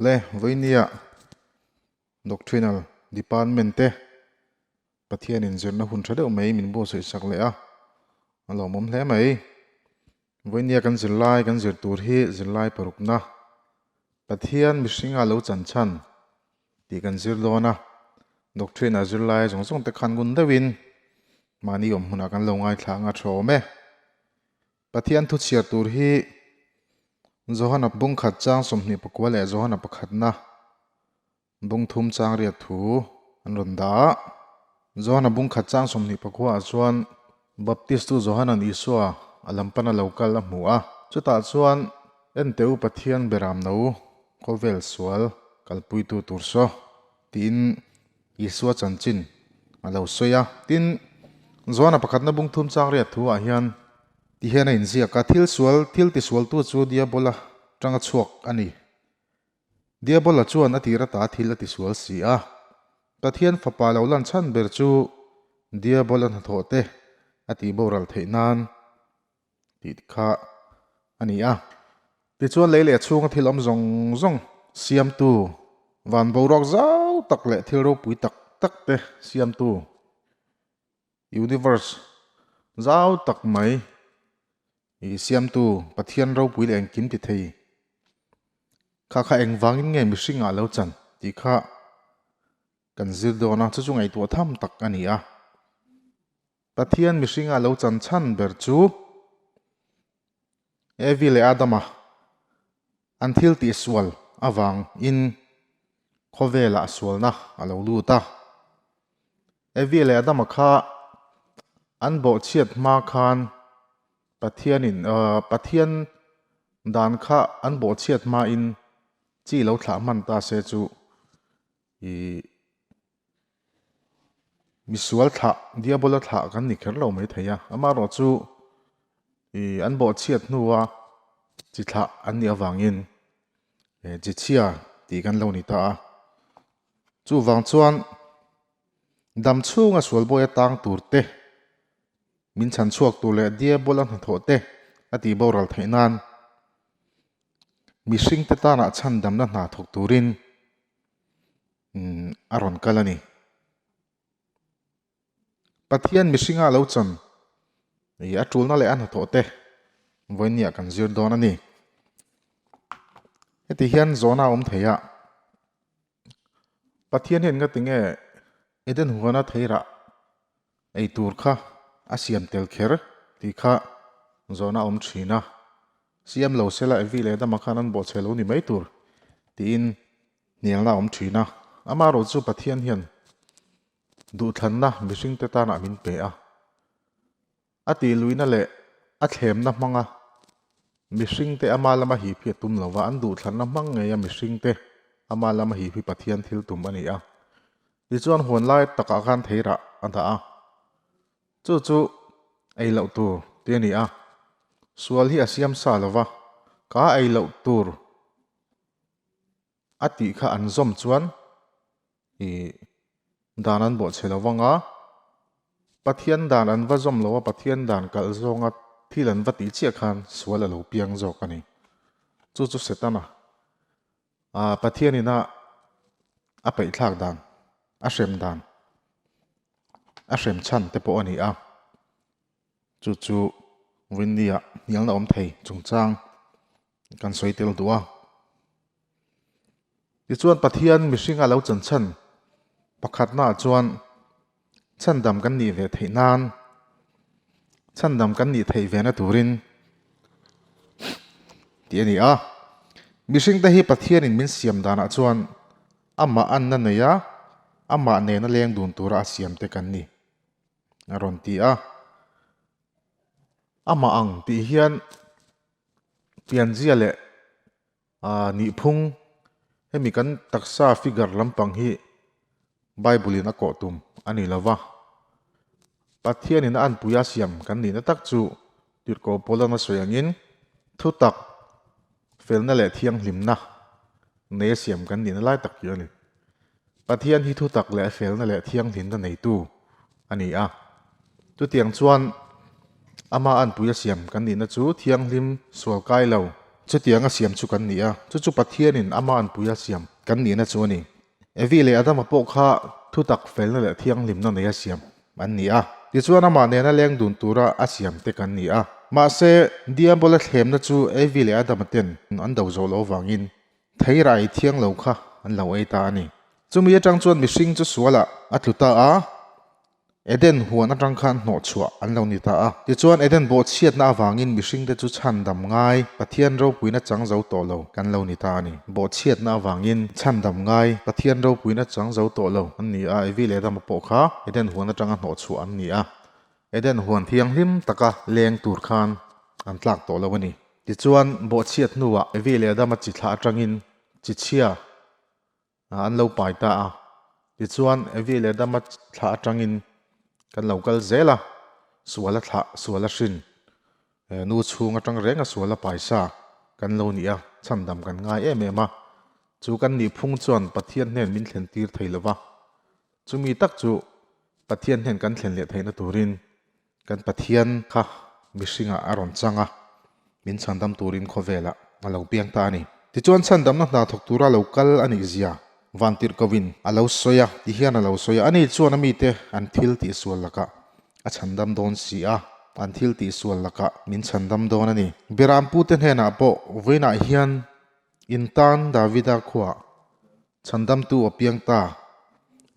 Le vawinia Doctrinal Department te Pathianin zirna hun tha deuh mai min buatsaih sak leh a, a lawmawm hle mai. Vawinia kan zirlai kan zir tur hi zirlai parukna Pathian mihringa lo chan chhan tih kan zir dawn a, Doctrine-a zirlai zawng zawng te khan ngun deuhin mahni awm hmunah kan lo ngaithla anga tha awm e. Pathian thu chhiar tur hi Johana bungkhat chang 24 leh Johana pakhatna bungthum chang riat thu an rawn dah a. Johana bungkhat chang 24 ah chuan Baptistu Johana'n Isua a lam pana lo kal a hmu a. Chutah chuan Enteh u Pathian beram no khawvel sual kalpuitu tur saw tiin Isua chanchin a lo sawi a. Tin, Johana pakhatna bungthum chang riat thu ah hian ti hian a inziak a, Thil sual, thil tisualtu chu Diabola tanga chhuak a ni. Diabola chuan a tir ata thil a tisual si a. Pathian fapa lo lan chhan ber chu Diabola hnathawh te a tihboral theih nan tih kha a ni a. Tichuan lei leh chhunga thil awm zawng zawng siamtu, van boruak zau tak leh thil ropui tak tak te siamtu, universe zau tak mai i siamtu Pathian ropui leh engkim ti thei kha kha engvangin nge mihringah lo chan tih kha kan zir dawn a, chu chu ngaihtuah tham tak a ni a. Pathian mihringa lo chan chhan ber chu Evi leh Adama an thil tihsual avangin khawvelah sualna a lo lut a. Evi leh Adama kha an bawhchhiat hma khan Pathianin Pathian dan kha an bawhchhiat hmain chi lo thlah hman ta se chu ih Misual thlah, Diabola thlah kan ni kher lo mai thei a, amaherawhchu ih an bawhchhiat hnua chi thlah an nih avangin chi chhia tih kan lo ni ta a. Chuvang chuan dam chhunga sualbawi atang tur te, min chhan chhuak tur leh Diabola hnathawh te a tih boral theih nan mihringte tanah chhandamna hna thawk turin a rawn kal a ni. Pathian mihringa lo chan ih a tulna leh a hnathawh te vawinia kan zir dawn a ni. Heti hian zawhna a awm thei a, Pathian hian nga tinge Eden huana theirah ei tur kha a siam tel kher tih kha zawhna a awm thin a, siam lo sela Evi leh Adama khan an bawhchhe lo ni mai tur tiin Hnialna a awm thin a, amaherawh chu Pathian hian duhthlanna mihringte tanah min pe a. A tihluihna leh a thlemna hmanga mihringte ama lama hip hi a tum lo va, an duhthlanna hmang ngeia mihringte ama lama hip hi Pathian thil tum a ni a. Tichuan huan lai takah khan theirah a dah a, chu chu ei loh tur tih a ni a. Sual hi a siam sa lo va, ka ei loh tur A tih kha an zawm chuan ih dan an bawhchhe lo vang a, Pathian dan an va zawm lo a, Pathian dan kalh zawnga thil an va tih chiah khan sual a lo piang zawk a ni. Chu chu Setana ah Pathianin a a peihthlak dan, a hrem dan, a hrem chhan te pawh a ni a. Chu chu Winnie-a hnialna awm thei chungchang kan sawi tel duh a. Tichuan Pathian mihringa lo chan chhan pakhatnaah chuan chhandam kan nih ve theih nan chhandam kan nih theih ve na turin tih a ni a. Mihringte hi Pathianin min siam danah chuan amah anna nei a, amah nena leng dun tura a siamte kan ni a rawn ti a. Amah ang tih hian Pianzia leh nihphung hemi kan taksa figure lampang hi Bible in a kawh tum a ni lo va. Pathian in a anpui a siam kan nihna tak chu Tirhkoh Paula'n a sawi angin thutak, felna leh thianghlimna nei a siam kan nihna lai tak hi a ni. Pathian hi thutak leh felna leh thianghlimna neitu a ni a. Chutiang chuan ama anpui a siam kan nihna chu thianghlim sual kai lo, Chutianga siam chu kan ni a, chu chu Pathianin ama anpuia siam kan nihna chu a ni. Evi leh Adama pawh kha thutak felna leh thianghlimna neia siam an ni a. Tichuan amah nena leng dun tura a siam te kan ni a. Mahse, Diabola thlemna chu Evi leh Adama ten an do zawh loh avangin theirai thiang lo kha an lo ei ta a ni. Chumi atang chuan mihring chu sualah a tlu ta a. Eden huan atang khan hnawhchhuah an lo ni ta a. Tichuan Eden bawhchhiatna avangin mihringte chu chhandam ngai Pathian ropuina chang zo tawh lo kan lo ni ta a ni. Bawhchhiatna avangin chhandam ngai Pathian ropuina chang zo tawh lo an ni a, Evi leh Adama pawh kha Eden huan atanga hnawhchhuah an ni a. Eden huan thianghlim taka leng tur khan an tlak tawh lo a ni. Tichuan bawhchhiat hnuah Evi leh Adama chi thlah atangin chi chhia An lo pai ta a. Tichuan, Evi leh Adama thlah atangin kan lo kal zel a, sual a thlah, sual a hrin, nu chhung atang reng a sual a paisa kan lo ni a, chhandam kan ngai em em a. Chu kan nih phung chuan Pathian hnen min thlen tir thei lo va, chumi tak chu Pathian hnen kan thlen leh theihna turin Kan Pathian kha mihringah a rawn chang a, min chhandam turin khawvelah a lo piang ta a ni. Tichuan chhandamna hna thawk tura lo kal a nih zia Vantirhkohin a lo sawi a, ti hian a lo sawi a, ani chuan a mite an thil tihsual lakah a chhandam dawn si a, an thil tihsual lakah min chhandam dawn a ni. Berampute hnenah pawh vawiinah hian in tan Davida khuaah Chhandamtu a piang ta,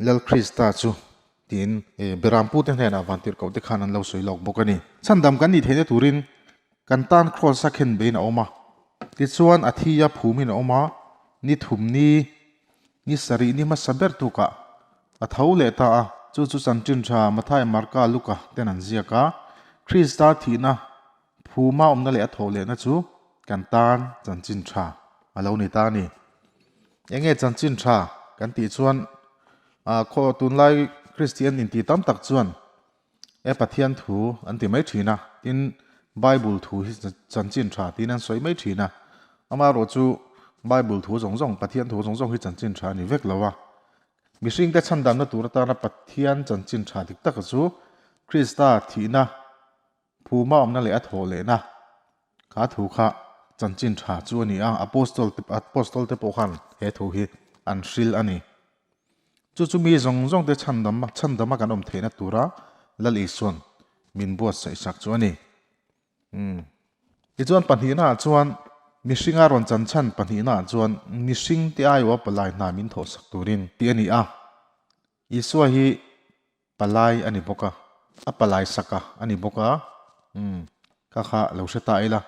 Lal Krista chu, tiin Berampute hnenah vantirhkoh te khan an lo sawi lawk bawk a ni. Chhandam kan nih theihna turin kan tan Kraws a khen beiin a awm a, tichuan a thi a phumin a awm a, ni thum ni, ni sarih ni hmasa ber tukah a tho leh ta a, chu chu chanchin tha Mathai, Marka, Luka ten an ziak a, Krista thihna phuma awmna leh a tho lehna chu kan tan chanchin tha a lo ni ta a ni. Enge chanchin tha kan tih chuan khaw tunlai Kristian intih tam tak chuan e Pathian thu an ti mai thin a, tin Bible thu hi chanchin tha tiin an sawi mai thin a, amaherawh chu Bible thu zawng zawng Pathian thu zawng zawng hi chanchin tha a ni vek lo a, mihringte chhandamna tur atana Pathian chanchin tha dik taka chu Krista thihna Phuma awmna leh a thawh lehna kha thu kha chanchin tha chu a ni a, Apostol te Apostol te pawh khan he thu hi an hril a ni. Chu chu mi zawng zawng te chhandam chhandama kan awm theihna tura Lal Isuan min buatsaih sak chu a ni. Umm. Tichuan pahnihnaah chuan mihringa rawn chan chhan pahnihnaah chuan mihring te aiawha palai hna min thawhsak turin tih a ni a. Isua hi Palai a ni bawk a, a palai sak a a ni bawk a, umm ka kha lo hre ta ila.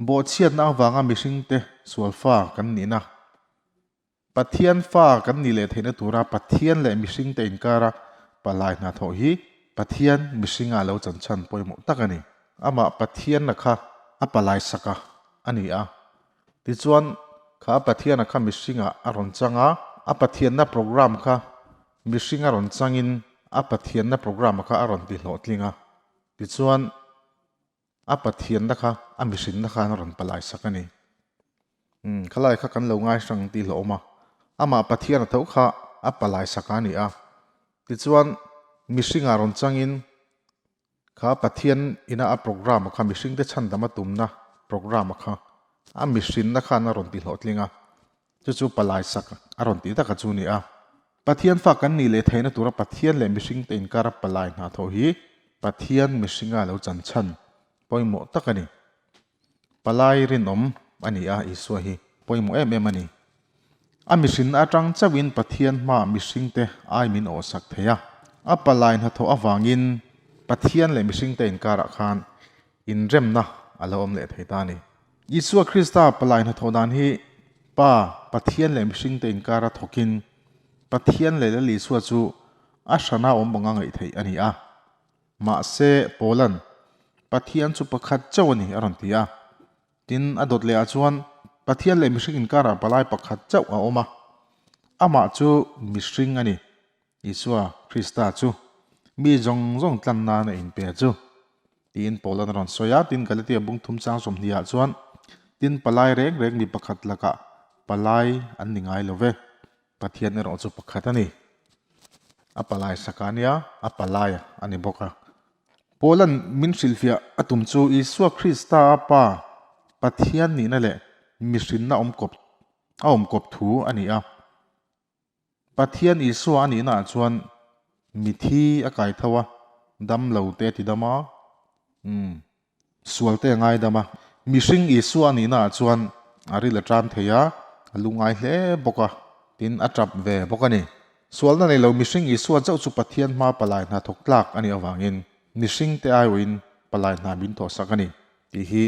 Bawhchhiatna avanga mihringte sual fa kan nihna, Pathian fa kan nih leh theihna tura Pathian leh mihringte inkara palai hnathawh hi Pathian mihringa lo chanchan pawimawh tak a ni. Amah Pathianna kha a palai sak a a ni a, tichuan kha Pathiana kha mihringah a rawn chang a, a Pathianna programme kha Mihring a rawn changin a Pathianna programme kha a rawn ti hlawhtling a, tichuan a Pathianna kha a mihrinna khan a rawn palai sak a ni. Umm, khalai kha kan lo ngai hrang tih hlawh awm a, amah Pathian a tho kha a palai sak a ni a, tichuan mihringah rawn changin Kha Pathian ina a programme kha mihringte chhandam a tumna programme kha a mihrinna khan a rawn ti hlawhtling a, chu chu palai sak a rawn tih taka chu a ni a. Pathian fa kan nih leh theihna tura Pathian leh mihringte inkara palai hna thawh hi Pathian mihringa lo chan chhan pawimawh tak a ni. Palai rinawm a ni a, Isua hi pawimawh em em a ni. A mihrinna atang chauhin Pathian hmaah mihringte ai min awhsak thei a. A palai hnathawh avangin Pathian leh mihringte inkarah khan inremna a lo awm leh thei ta a ni. Isua Krista palai hnathawh dan hi Pa, Pathian leh mihringte inkara thawkin Pathian leh Lal Isua chu a hrana awm anga ngaih theih a ni a. Mahse, Paula'n, Pathian chu pakhat chauh a ni, a rawn ti a. Tin, a dawt lehah chuan, Pathian leh mihring inkarah palai pakhat chauh a awm a. Amah chu mihring a ni, Isua Krista chu mi zawng zawng tlan nan a inpe chu, tiin Paula'n a rawn sawi a. Tin, Galatia bung thum chang sawmhnih ah chuan, Tin, palai reng reng mi pakhat lakah palai an ni ngai lo ve. Pathian erawh chu pakhat a ni. A palai sak a nia, a palai a ni bawk a. Paula'n min hrilhfiah a tum chu Isua Krista a Pa, Pathian nihna leh mihrinna awm kawp a awm kawp thu a ni a. Pathian Isua a nihnaah chuan mithi a kai tho a, dam lo te a ti dam a, umm sual te a ngaidam a. Mihring Isua a nihnaah chuan a ril a tan thei a, a lungngai hle bawk a, tin a tap ve bawk a ni. Sualna nei lo mihring Isua chauh chu Pathian hma palai hna thawk tlak a nih avangin mihring te aiawhin palai hna min thawhsak a ni tih hi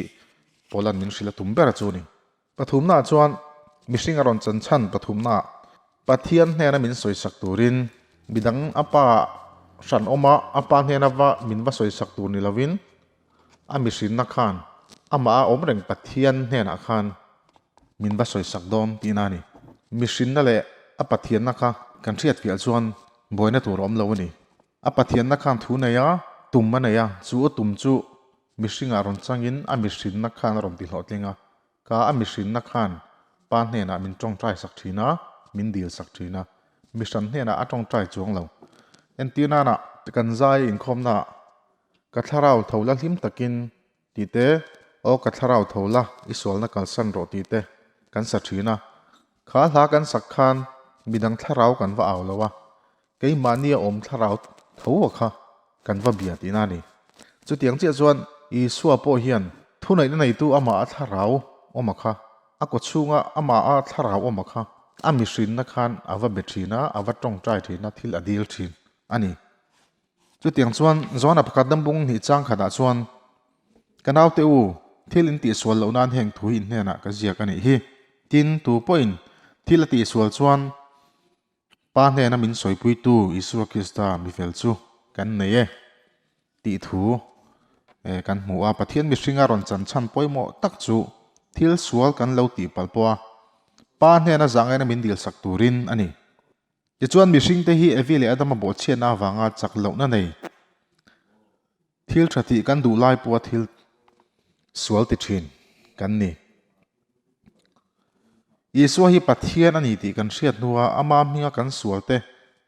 Paula'n min hrilh a tum ber a chu a ni. Pathumnaah chuan mihring a rawn chan chhan pathumnaah Pathian hnena min sawisak turin midang a pa hran awm a, a pa hnena va min va sawisak tur ni lovin a mihrinna khan amah a awm reng Pathian hnenah khan min va sawisak dawn tihna a ni. Mihrinna leh a Pathianna kha kan hriatfiah chuan buaina tur a awm lo a ni. A Pathianna khan thu nei a, tum a nei a, chu a tum chu mihringah rawn changin a mihrinna khan a rawn ti hlawhtling a. Ka a mihrinna khan pa hnenah min tawngtai sak thin a, min dil sak thin a. Mihran hnenah a tawngtai chuang lo. Entir nana kan zai inkhawmnaah ka thlarau tho la hlim takin tih te, Aw ka thlarau tho la, i sualna kalsan rawh tih te kan sa thin a. Kha hla kan sak khan midang thlarau kan va au lo a, keimahni a awm thlarau tho a kha kan va bia tihna a ni. Chutiang chiah chuan Isua pawh hian thuneihna neitu amah a thlarau awm a kha, a kawchhunga amah a thlarau awm a kha a mihrinna khan a va be thin a, a va tawngtai thin a, thil a dil thin a ni. Chutiang chuan Joana pakhat dambung hnih chang khatah chuan, Ka naute u, thil in tihsual loh nan heng thu hi in hnenah ka ziak a nih hi. Tin, tu pawhin thil a tihsual chuan Pa hnena min sawipuitu Isua Krista mifel chu kan nei e tih thu kan hmu a. Pathian mihringa rawn chan chhan pawimawh tak chu thil sual kan lo tihpalh pawh a, Pa hnena zahngaina min dilsak turin a ni. Tichuan mihringte hi Evi leh Adama bawhchhiatna avanga chak lohna nei thil tha tih kan duh lai pawha thil sual ti thin kan ni. Isua hi Pathian a ni tih kan hriat hnua ama hminga kan sualte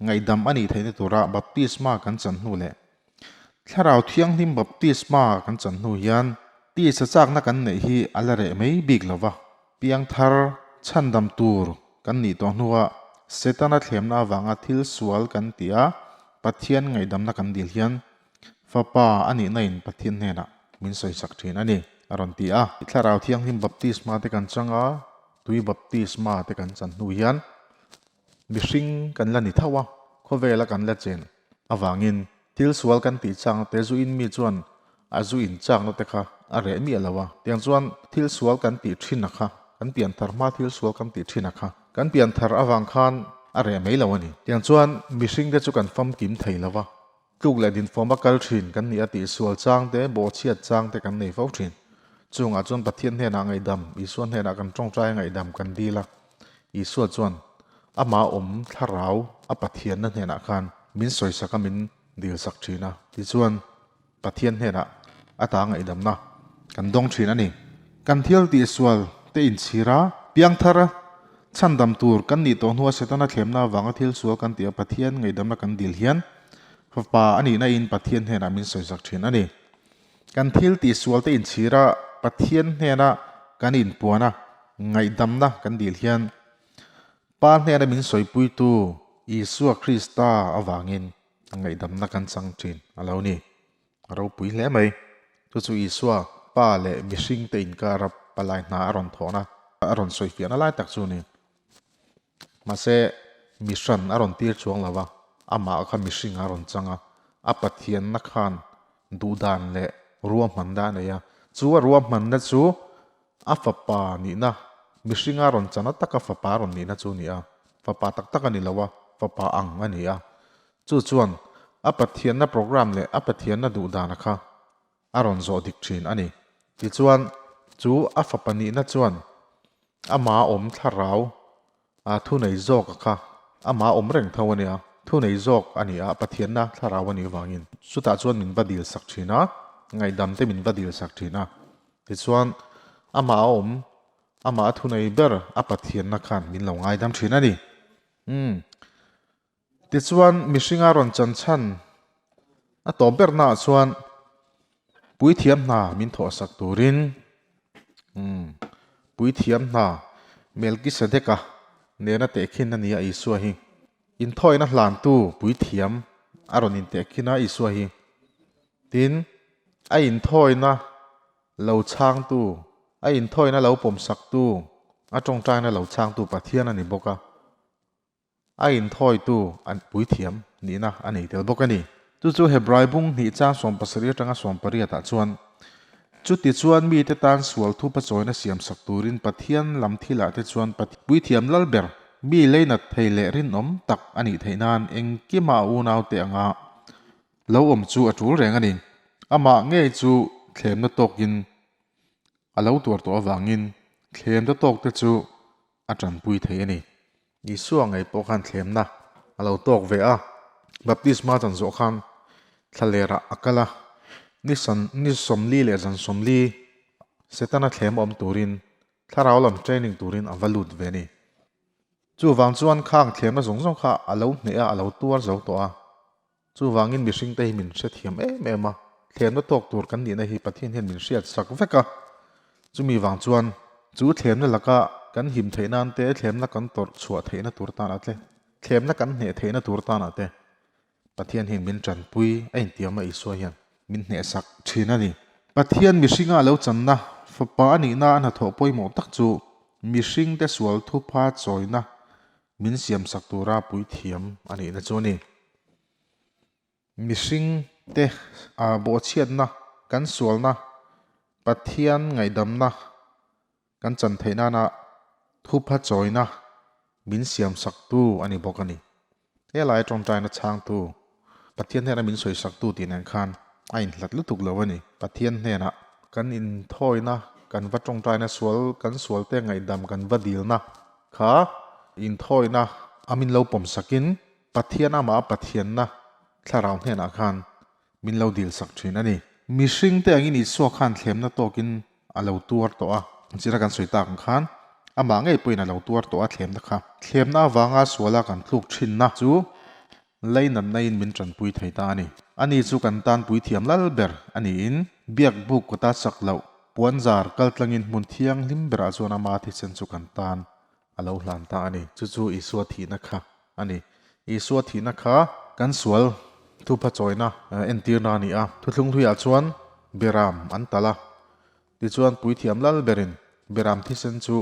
ngaihdam a nih theihna tura baptisma kan chan hnu leh Thlarau Thianghlim baptisma kan chan hnu hian tisa chakna kan neih hi a la reh mai bik lo va. Piangthar chhandam tur kan nih tawh hnua Setana thlemna avanga thil sual kan ti a, Pathian ngaihdamna kan dil hian Fapa a nihna in Pathian hnenah min sawisak thin a ni, a rawn ti a. Thlarau Thianghlim baptisma te kan chang a, tui baptisma te kan chan hnu hian mihring kan la ni tho a, khawvela kan la chen avangin thil sual kan tih chakna te zu in mi chuan a zu in chakna te kha a reh miah lo a, tiang chuan thil sual kan tih thin a kha, kan pian thar hma thil sual kan tih thin a kha, kan pian thar avang khan a reh mai lo a ni. Tiang chuan mihring te chu kan famkim thei lo a, tluk leh dinfawm a kal thin kan nih a tih sual chang te, bawhchhiat chang te kan nei fo thin. Chungah chuan Pathian hnenah ngaihdam, Isua hnenah kan tawngtai a ngaihdam kan dil a, Isua chuan amah awm thlarau a Pathianna hnenah khan min sawisak a min dilsak thin a, tichuan Pathian hnenah a ta ngaihdamna kan dawng thin a ni. Kan thil tihsual te inchhir a, piangthar chhandam tur kan nih tawh hnua Setana thlemna avanga thil sual kan tih a Pathian ngaihdamna kan dil hian Fapa a nihna in Pathian hnenah min sawisak thin a ni. Kan thil tihsual te inchhir a Pathian hnena kan inpuan a ngaihdamna kan dil hian Pa hnena min sawipuitu Isua Krista avangin ngaihdamna kan chang thin a lo ni. A ropui hle mai. Chu chu Isua Pa leh mihringte inkara palai hna a rawn thawhna, a rawn sawifiahna lai tak chu a ni. Mahse, mihran a rawn tir chuang lo va, amah kha mihring a rawn chang a, a Pathianna khan duhdan leh ruahmanna a nei a. Chu a ruahmanna chu A fapa nihna, mihringa rawn chana taka fapa rawn nihna chu a ni a, fapa tak tak a ni lo a, fapa ang a ni a. Chu chuan a Pathianna program leh a Pathianna duhdana kha a rawn zawh dik thin a ni. Tichuan, chu a fapa nihna chuan amah awm thlarau A thunei zawk a kha amah awm reng tho a nia, thunei zawk a ni a, Pathianna thlarau a nih vangin chutah chuan min va dil sak thin a, ngaihdam te min va dil sak thin a, tichuan amah a awm, amah a thunei ber a Pathianna khan min lo ngaidam thin a ni. Umm. Tichuan mihringa rawn chan chhan a tawp ber naah chuan puithiam hna min thawhsak turin umm. Puithiam hna Melkisedeka nena tehkhin a ni a Isua hi. Inthawina hlantu puithiam a rawn intehkhin a Isua hi. Tin, a inthawina lo chhangtu, a inthawina lo pawmsaktu, a tawngtaina lo chhangtu Pathian a ni bawk a. A inthawitu an puithiam nihna a nei tel bawk a ni. Chu chu Hebrai bung hnih chang 70 atanga 80 ah chuan, Chuti chuan mite tan sual thupa chawina siamsak turin Pathian lam thilah te chuan puithiam lal ber mi leinat thei leh rinawm tak a nih theih nan engkima a unaute anga lo awm chu a tul reng a ni. Amah ngei chu thlemna tawkin a lo tuar tawh avangin thlemna tawkte chu a tanpui thei a ni. Isua ngei pawh khan thlemna a lo tawk ve a, baptisma chan zawh khan thlalerah a kal a, ni san ni 40 leh zan 40 Setana thlem awm turin thlarau lam training turin a va lut ve a ni. Chuvang chuan khang thlemna zawng zawng kha a lo hneh a, a lo tuar zo tawh a. Chuvangin mihringte hi min hrethiam em em a, thlemna tawk tur kan nihna hi Pathian hian min hriat sak vek a. Chumi vang chuan chu thlemna laka kan him theih nan te, thlemna kan tawrh chhuah theihna tur tanah te, thlemna kan hneh theihna tur tanah te Pathian hian min tanpui a intiam a, Isua hian min hnehsak thin a ni. Pathian mihringa a lo channa, Fapa a nihna a hnathawh pawimawh tak chu mihringte sual thupha chawina Min siamsak tura puithiam a nihna chu a ni. Mihring te bawhchhiatna, kan sualna, Pathian ngaihdamna kan chan theih nana thupha chawina min siamsaktu a ni bawk a ni. He lai tawngtaina chhangtu, Pathian hnena min sawisaktu tih nen khan a inhlat lutuk lo a ni. Pathian hnenah kan inthawina, kan va tawngtaina sual, kan sualte ngaihdam kan va dilna Kha inthawina a min lo pawm sakin Pathian amah a Pathianna thlarau hnenah khan min lo dil sak thin a ni. Mihringte angin Isua khan thlemna tawkin a lo tuar tawh a, zira kan sawi tak ang khan amah ngei pawhin a lo tuar tawh a thlemna kha. Thlemna avanga suala kan tluk thinna chu leinatnain min tanpui thei ta a ni. Ani chu kan tan puithiam lal ber a niin biak buk kawta chak loh Puanzar kaltlangin hmun thianghlim berah chuan ama thisen chu kan tan a lo hlan ta a ni. Chu chu Isua thihna kha a ni. Isua thihna kha kan sual thupha chawina entirna a ni a. Thuthlung hluiah chuan Beram an talh a. Tichuan puithiam lal berin Beram thisen chu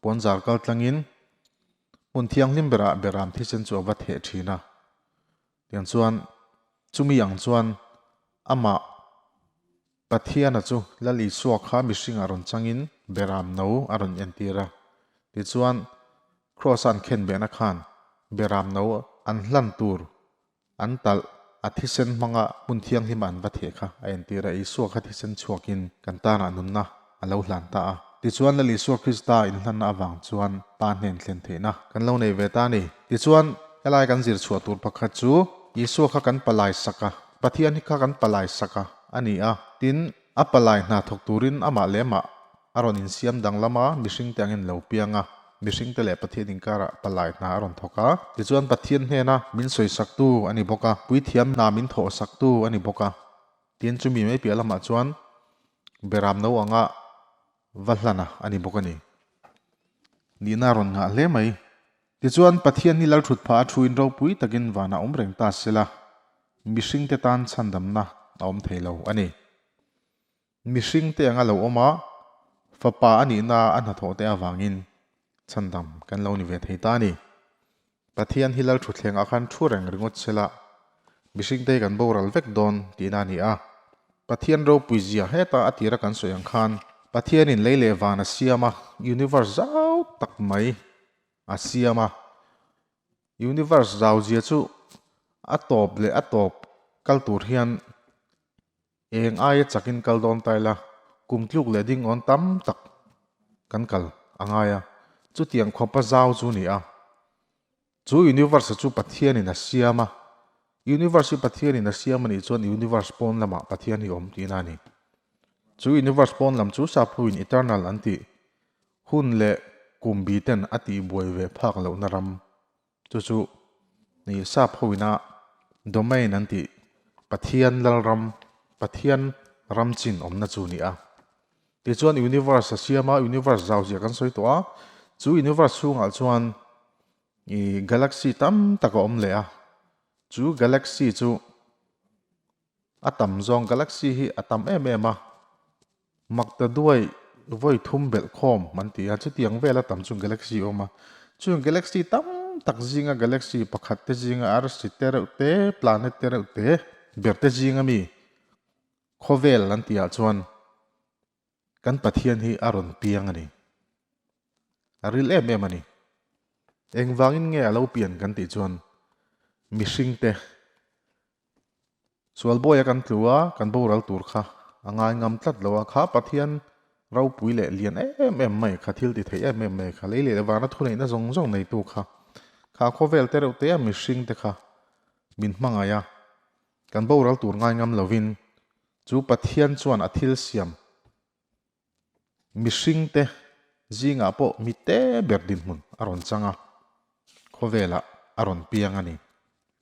puanzar kaltlangin hmun thianghlim berah Beram thisen chu a va theh thin a. Tiang chuan chumi ang chuan amah Pathiana chu Lal Isua kha mihringah rawn changin Beram no a rawn entir a. Tichuan, Kraws-a an khenbehna khan Beram no an hlan tur an talh a thisen hmanga hmun thianghlima an va theh kha a entir a. Isua kha thisen chhuakin kan tanah nunna a lo hlan ta a. Tichuan, Lal Isua Krista inhlanna avang chuan Pa hnen thlen theihna kan lo nei ve ta a ni. Tichuan, helai kan zir chhuah tur pakhat chu Isua kha kan palai sak a. Pathian hi kha kan palai sak a a ni a, tin, a palai hna thawk turin amah leh amah a rawn insiam danglam a, mihringte angin lo piang a, mihringte leh Pathian inkarah palai hna a rawn thawk a. Tichuan Pathian hnena min sawisaktu a ni bawk a, puithiam hna min thawhsaktu a ni bawk a, tin chumi mai piah lamah chuan Beram no anga va hlana a ni bawk a ni. Nihna a rawn nghah hle mai. Tichuan, Pathian hi Lalthut phah a thuin ropui takin vanah awm reng ta sela, mihringte tan chhandamna a awm thei lo a ni. Mihringte anga lo awm a, fapa a nihna a hnathawh te avangin chhandam kan lo ni ve thei ta a ni. Pathian hi Lalthutthlengah khan thu reng ringawt sela, mihringte hi kan boral vek dawn tihna a ni a. Pathian ropui zia heta a tira kan sawi ang khan Pathianin lei leh van a siam a, universe zau tak mai a siam a. Universe zau zia chu a tawp leh a tawp kal tur hian Eng aia chakin kal dawn ta ila, kum tluk leh ding awn tam tak kan kal a ngai a, chutiang khawpa zau chu ni a. Chu universe chu Pathianin a siam a, universe hi Pathianin a siam a nih chuan universe pawn lamah Pathian hi awm tihna a ni. Chu universe pawn lam chu Saphuin eternal an tih hun leh kum bi ten a tihbuai ve phak lohna ram Chu chu ni sap ho ina domain an tih Pathian Lalram, Pathian ram chin awmna chu ni a. Tichuan universe a siam a, universe zau zia kan sawi tawh a, chu universe chhungah chuan ih galaxy tam tak a awm leh a, chu galaxy chu a tam zawng galaxy hi a tam em em a, mak ta duai vawi thum belh khawm an ti a, chutiang vel a tam chu galaxy a awm a, chung galaxy tam tak zinga galaxy pakhat te zinga arsi te reuh te planet te reuh te ber te zinga mi Khawvel an tihah chuan kan Pathian hi a rawn piang a ni. A ril em em a ni. Engvangin nge a lo pian kan tih chuan mihringte sualbawia kan tlu a, kan boral tur kha a ngai ngam tlat lo a. Kha Pathian ropui leh lian em em mai kha, thil ti thei em em mai kha, lei leh vana thuneihna zawng zawng neitu kha, kha khawvel te reuh te a mihringte kha min hmangaih a. Kan boral tur ngai ngam lovin chu Pathian chuan a thil siam mihringte zingah pawh mi te ber dinhmun a rawn chang a, khawvelah a rawn piang a ni.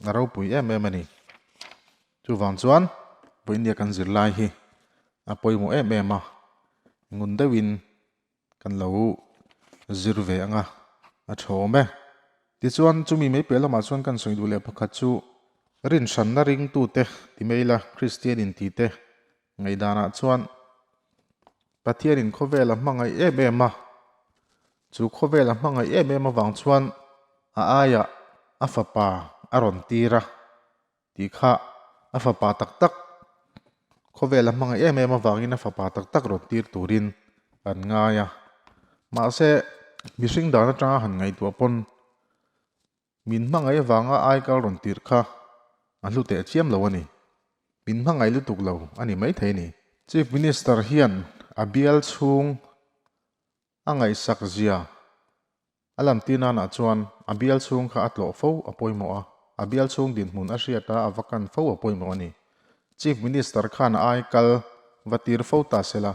A ropui em em a ni. Chuvang chuan vawinia kan zirlai hi a pawimawh em em a, ngun deuhin Kan lo zir ve ang a, a tha awm e. Tichuan, chumi mai piah lamah chuan kan sawi duh leh pakhat chu rinhranna ringtute ti mai ila, Kristian intite ngaihdanah chuan Pathianin khawvel a hmangaih em em a, chu khawvel a hmangaih em em avang chuan a aiah a fapa a rawn tir a. Tih kha a fapa tak tak khawvel a hmangaih em em avangin a fapa tak tak rawn tir turin an ngai a. Mahse, mihring dan atanga han ngaihtuah pawn min hmangaih avanga aikal rawn tir kha a hlu teh chiam lo a ni. Min hmangaih lutuk lo a ni maithei a ni. Chief Minister hian a bial chhung a ngaihsak zia A lamtir nanah chuan a bial chhung kha a tlawh fo a pawimawh a, a bial chhung dinhmun a hriat a, a va kan fo a pawimawh a ni. Chief Minister khan a ai kal va tir fo ta se la,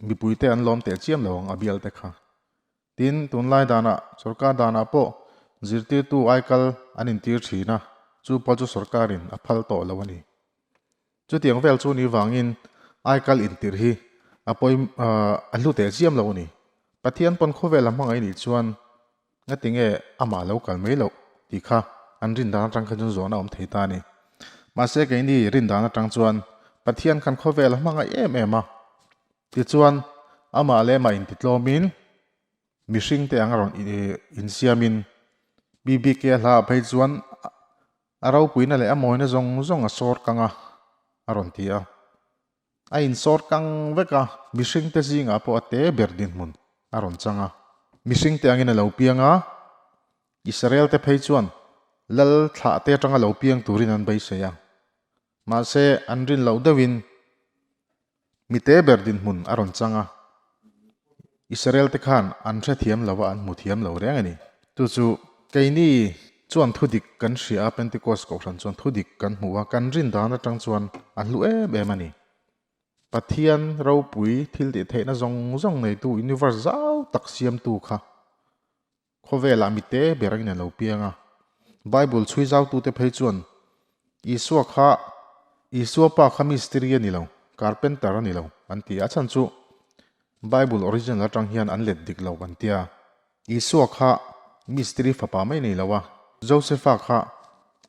mipuite an lawm teh chiam lo ang a bial te kha. Tin, tunlai danah, sorkar danah pawh zirtirtu ai kal an intir thin a, chu pawh chu sorkarin a phal tawh lo a ni. Chutiang vel chu ni vangin aikal intirh hi a pawi a hlu teh chiam lo a ni. Pathian pawn khawvel a hmangaih nih chuan ngati nge amah lo kal mai loh tih kha an rin dan atang kha chuan zawhna awm thei ta a ni. Mahse keini rin dan atang chuan Pathian khan khawvel a hmangaih em em a, tichuan amah leh amah intitlawmin mihring te ang a rawn insiamin BBK hla ah phei chuan A ropuina leh a mawina zawng zawng a sawr kang a, a rawn ti a. A insawr kang vek a, mihringte zingah pawh a te ber dinhmun a rawn chang a. Mihringte angin a lo piang a, Israelte phei chuan lal thlahte atanga lo piang turin an beisei a. Mahse, an rin loh deuhin Mi te ber dinhmun a rawn chang a, Israel te khan an hrethiam lo a, an hmu thiam lo reng a ni. Chu chu keini chuan thudik kan hria a, Pentecost kohhran chuan thudik kan hmu a, kan rin dan atang chuan a hlu em em a ni. Pathian ropui thil tih theihna zawng zawng neitu universe zau tak siamtu kha Khawvelah mi te ber angin a lo piang a. Bible chhui zautute phei chuan Isua kha Isua pa kha mistiri a ni lo, carpenter a ni lo an ti a. A chhan chu Bible original atang hian an let dik lo an tia. Isua kha mistiri fapa mai nei lo a, Josepha kha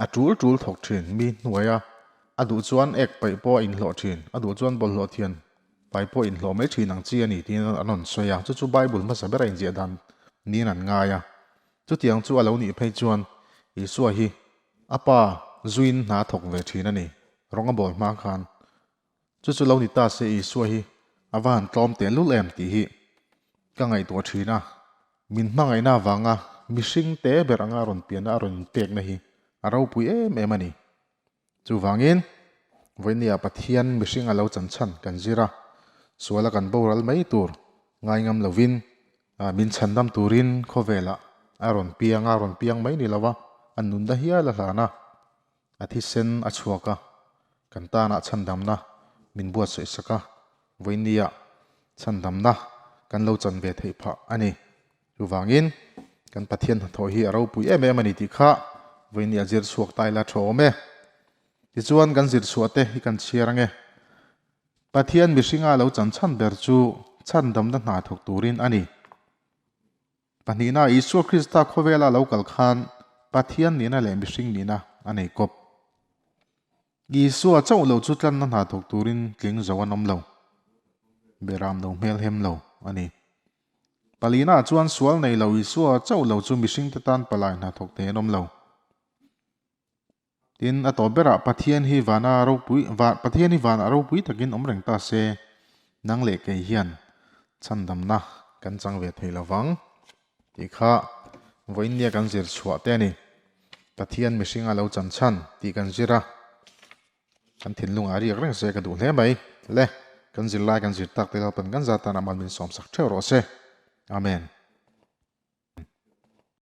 a tul tul thawk thin mi hnuaia a duh chuan ek paih pawh a inhlawh thin, a duh chuan bawlhhlawh thian Pai pawh inhlawh mai thin ang chi a ni tiin an rawn sawi a, chu chu Bible hmasa bera inziah dan niin an ngai a. Chutiang chu a lo nih phei chuan Isua hi a pa zuiin hna a thawk ve thin a ni, rawng a bawl hma khan. Chu chu lo ni ta se Isua hi a va han tlawm tehlul em tih hi ka ngaihtuah thin a. Min hmangaihna avanga mihring te ber anga a rawn pianna a rawn inpekna hi a ropui em em a ni. Chuvangin, vawinia Pathian mihring a lo chan chhan kan zir a, suala kan boral mai tur ngai ngam lovin min chhandam turin khawvelah a rawn piang a, rawn piang mai ni lo a, a nunna hial a hlan a, a thisen a chhuak a, kan tanah chhandamna min buatsaih sak a, vawinia chhandamna kan lo chan ve theih phah a ni. Chuvangin, kan Pathian hnathawh hi a ropui em em a ni tih kha vawiin a zir chhuak ta ila tha awm e. Tichuan, kan zir chhuah te hi kan chhiar ange. Pathian mihringa lo chan chhan ber chu Chhandamna hna thawk turin a ni. Pahnihna, Isua Krista khawvela lo kal khan Pathian nihna leh mihring nihna a nei kawp. Isua chauh lo chu tlanna hna thawk turin tling zo an awm lo. Beram lo hmel hem lo a ni. Palina chuan sual nei lo Isua chauh lo chu mihringte tan palai hna thawk thei an awm lo. Tin, a tawp berah Pathian hi vana ropui, Pathian hi vanah ropui takin awm reng ta se, nang leh kei hian chhandamna kan chang ve thei lo vang tih kha vawiinnia kan zir chhuah te a ni. Pathian mihringa lo chan chhan tih kan zir a, kan thinlungah riak reng se ka duh hle mai. Le, kan zir lai kan zir tak te Lalpan kan zat tan amal min sawmsak theuh rawh se. Amen.